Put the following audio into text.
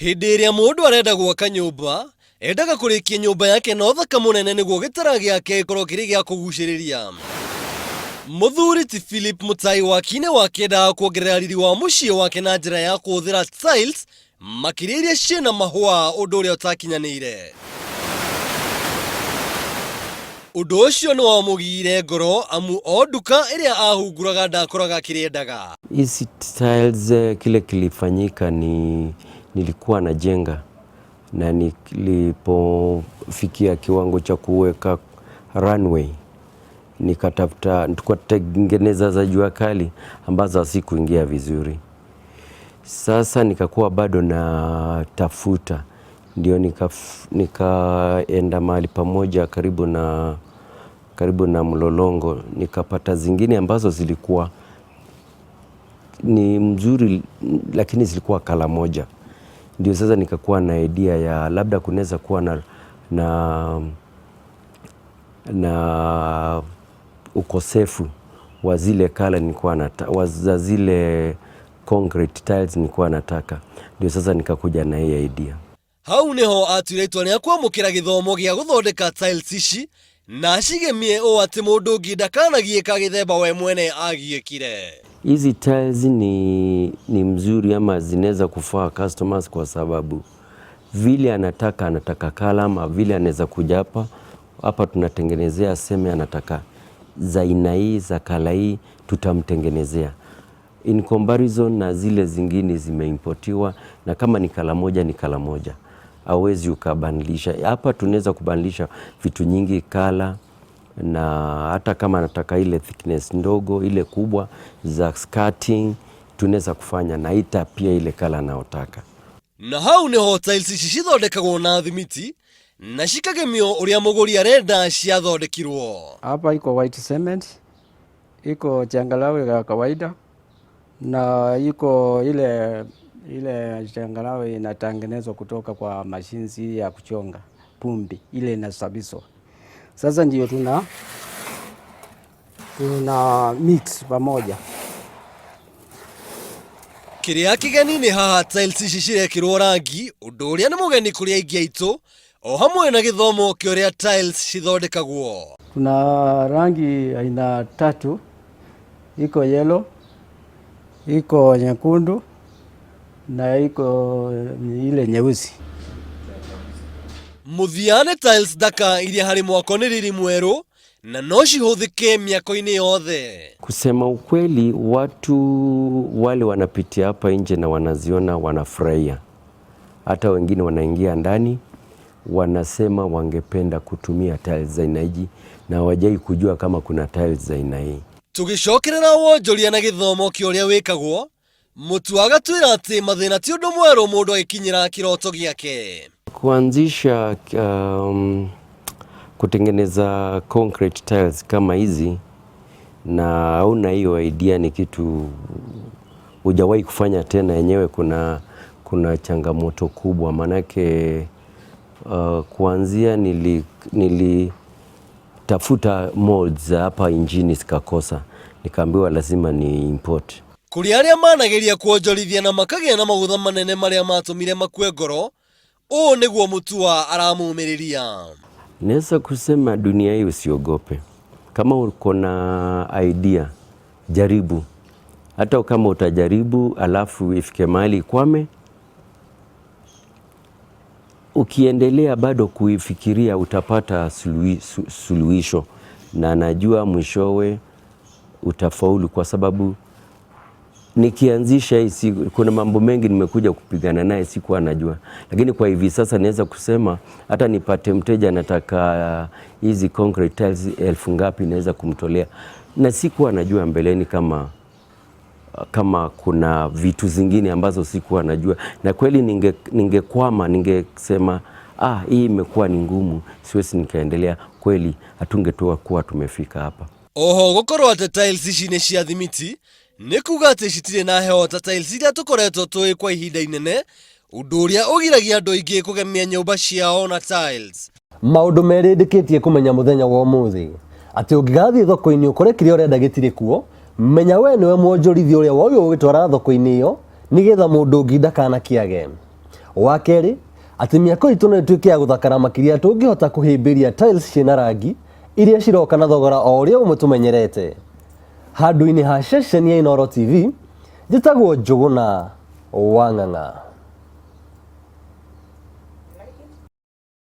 Hĩndĩ ĩrĩa mũndũ arenda gwaka nyũmba, endaga kũrĩkia nyũmba yake na ũthaka mũnene nĩguo gĩtara gĩake gĩkorwo kĩrĩ gĩa kũgucĩrĩria. Mũthuri ti Philip Mutai waki-inĩ wake endaga kuongerera riri wa mũciĩ wake na njĩra ya kũhũthĩra tiles makĩria iria ciĩna mahũa ũndũ ũrĩa ũtakinyanĩire. Ũndũ ũcio nĩ wamũgiire ngoro amu o nduka ĩrĩa ahunguraga ndakoraga kĩrĩa endaga. Hizi tiles kile kilifanyika ni nilikuwa najenga na nilipofikia kiwango cha kuweka runway nikatafuta tukatengeneza za jua kali ambazo hazikuingia vizuri. Sasa nikakuwa bado natafuta, ndio nikaenda mahali pamoja karibu na Mlolongo, nikapata zingine ambazo zilikuwa ni mzuri lakini zilikuwa color moja. Ndio sasa nikakuwa na idea ya labda kunaweza kuwa na ukosefu wa zile color nilikuwa wa za zile concrete tiles nilikuwa nataka. Ndio sasa nikakuja na hii idea. Hau niho atuire itua rĩa kwamũkĩra gĩthomo gĩa gũthondeka tiles ici na acigemie ũũ atĩ mũndũ ũngĩ ndakanagiĩka gĩthemba we mwene agiĩkire. Hizi tiles ni mzuri ama zinaweza kufaa customers kwa sababu vile anataka color ama vile anaweza kuja hapa hapa tunatengenezea, aseme anataka za aina hii, za color hii, tutamtengenezea in comparison na zile zingine zimeimportiwa, na kama ni color moja ni color moja, hauwezi ukabadilisha. Hapa tunaweza kubadilisha vitu nyingi color, na hata kama anataka ile thickness ndogo, ile kubwa za skirting tunaweza kufanya na ita pia ile color anayotaka. Na hau niho tiles ici cithondekagwo na thimiti na cikagemio ũrĩa mũgũri arenda ciathondekirwo. Hapa iko white cement, iko changarawe ya kawaida na iko ile changarawe inatengenezwa kutoka kwa machines ya kuchonga pumbi ile inasabiswa. Sasa ndio tuna mix pamoja. Kĩrĩa kĩgeni nĩ haha tiles ici cirekĩrwo rangi, ũndũ ũrĩa nĩ mũgeni kũrĩ aingĩ aitũ o hamwe na gĩthomo kĩa ũrĩa tiles cithondekagwo. Kuna rangi aina tatu, iko yellow, iko nyekundu na iko ile nyeusi. Mũthia nĩ tiles thaka iria harĩ mwako nĩ riri mwerũ na no cihũthĩke mĩako-inĩ yothe. Kusema ukweli, watu wale wanapitia hapa nje na wanaziona wanafurahia. Hata wengine wanaingia ndani wanasema wangependa kutumia tiles za aina hii na hawajai kujua kama kuna tiles za aina hii. Tũgĩcokerera wonjoria na gĩthomo kĩa ũrĩa wĩkagwo, Mutua agatwĩra atĩ mathĩna ti ũndũ mwerũ mũndũ agĩkinyĩra kĩroto gĩake. Kuanzisha kutengeneza concrete tiles kama hizi na hauna hiyo idea, ni kitu hujawahi kufanya tena, yenyewe kuna changamoto kubwa, manake kuanzia nilitafuta molds hapa nchini zikakosa, nikaambiwa lazima ni import. Kũrĩ arĩa manageria kuonjorithia na makagĩa na maũtha manene marĩa matũmire makue ngoro, ũũ nĩguo Mutua aramumĩrĩria. Naweza kusema dunia hii usiogope. Kama uko na idea, jaribu. Hata kama utajaribu alafu ifike mahali ikwame, ukiendelea bado kuifikiria utapata suluhisho, na najua mwishowe utafaulu, kwa sababu nikianzisha hii kuna mambo mengi nimekuja kupigana naye sikuwa najua, lakini kwa hivi sasa naweza kusema hata nipate mteja anataka hizi concrete tiles elfu ngapi naweza kumtolea, na sikuwa najua mbeleni kama kuna vitu zingine ambazo sikuwa najua, na kweli ningekwama, ningesema hii imekuwa ni ngumu, siwezi nikaendelea, kweli hatungetoa kuwa tumefika hapa. Oho gũkorwo atĩ tiles ici nĩ cia thimiti nĩ kuga atĩ citirĩ na heho ta tiles iria tũkoretwo tũĩ kwa ihinda inene, ũndũ ũrĩa ũgiragia andũ aingĩ kũgemia nyũmba ciao na tiles. Maũndũ merĩ ndĩkĩtie kũmenya mũthenya wa ũmũthĩ, atĩ ũngĩgathiĩ thoko-inĩ ũkore kĩrĩa ũrenda gĩtirĩ kuo, menya we nĩwe mwonjorithia ũrĩa wagĩrĩirwo gũgĩtwara thoko-inĩ ĩyo nĩgetha mũndũ ũngĩ ndakanakĩage. Wa kerĩ, atĩ mĩako itũ no ĩtuĩke ya gũthakara makĩria tũngĩhota kũhĩmbĩria tiles ciĩna rangi iria ciroka na thogora o ũrĩa ũmwe tũmenyerete. Handũ-inĩ ha ceceni ya Inooro TV, njĩtagwo Njũgũna wa Ng'ang'a.